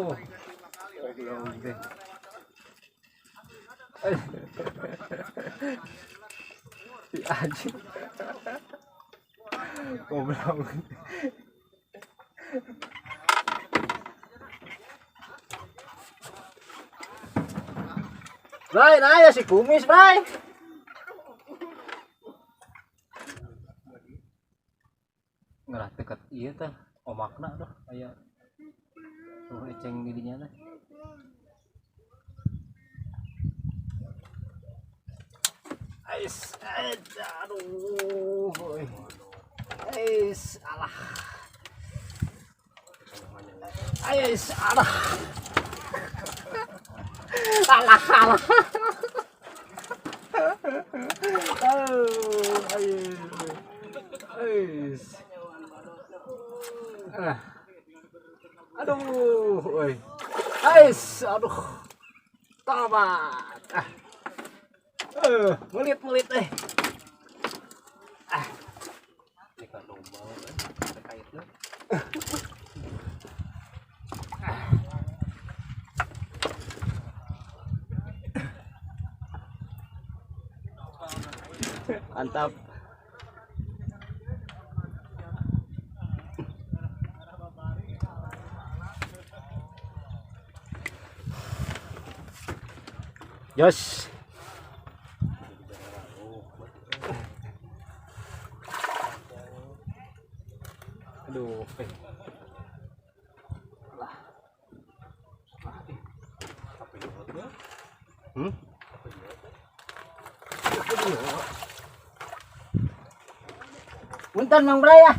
Aduh. Goblok teh. Si anjing. Goblok. Bray, nah ya si kumis, Bray. Ngerah deket ieu teh omakna tuh aya tuh eceng di dinya teh. Ais, aduh. Ais, alah. Ais, alah. Alah, alah. Aduh, ais. Ah. Aduh, oi. Ais, aduh. Tobat. Ah. Melit-melit eh. Ah. Ikan domba kan terkaitnya. Mantap. Jos. Aduh, eh. Lah. Hmm? Punten Mang Bray ya.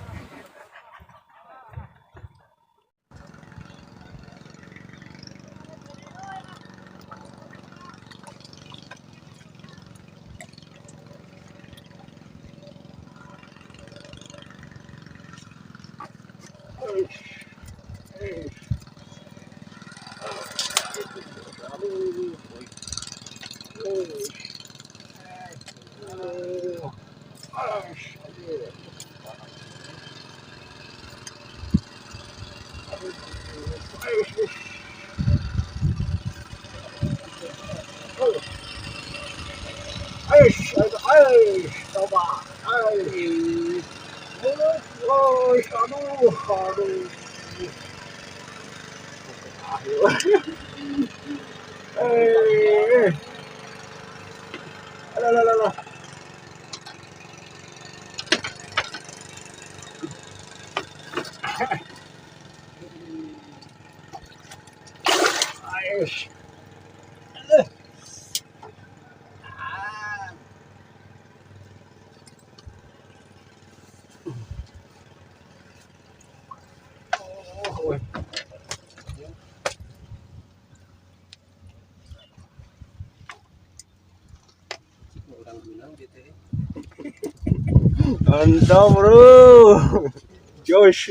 Mantap bro, Josh.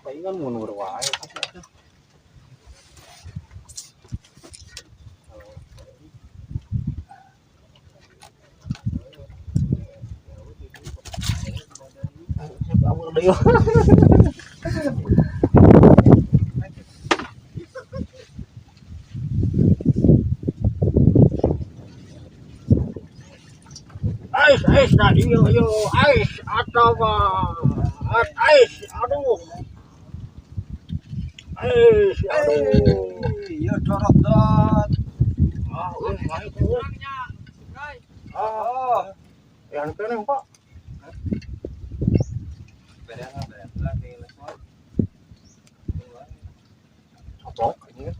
Palingan mundur wae. Ais, ais, nah, iyo, iyo, ais, atau ais, aduh. Ais, aduh. Iya, dorot dot. Ah, naik. Oh, Yang kene, Pak. Beres lah, beres lah di level. Cocok ini kan.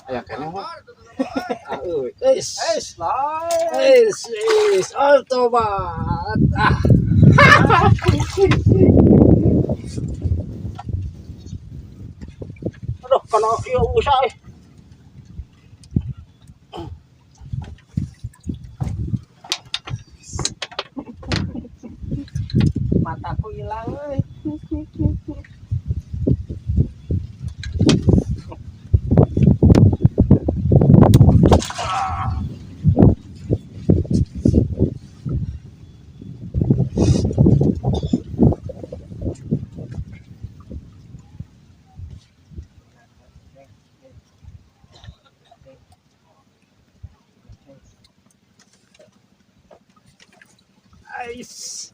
Aya kene, Pak. Ah, euy. Eis. Es lah. Eis, eis, tobat. Ah. Aduh, kana ieu usah eh. Mataku hilang euy. Ais.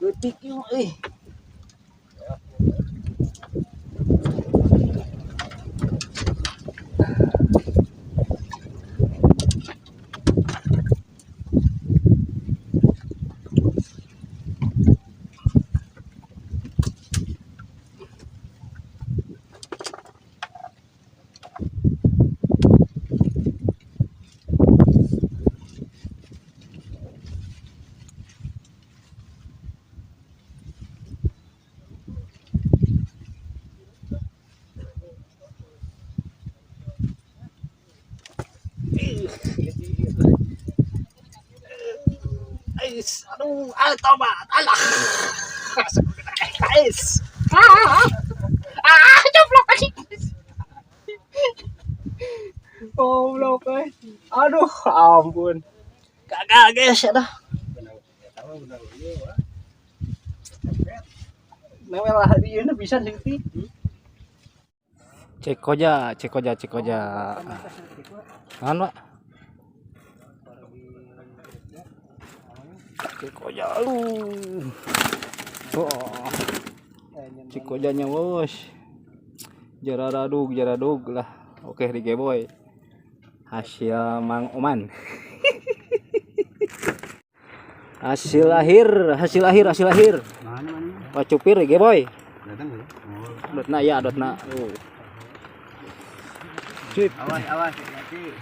Leutik ieu euy. Ais, aduh, ah, tobat, alah. Ais. Ah, coplok anjing. Goblok euy. Aduh, ampun. Gagal guys, aduh. Benang eta mah benang ieu wah. Newel lah di ieu bisa sih. Cek koja, cek koja, cek koja. Naon, Pak? Cek koja lu. Oh, cek kojanya bos. Jaradug, jaradug lah. Oke, di boy. Hasil Mang Oman. Hasil akhir, hasil akhir, hasil akhir. Mana mana? Pak cupir boy. Datang belum? Dotna ya, dotna. Oh. Sip. Awas awas nanti.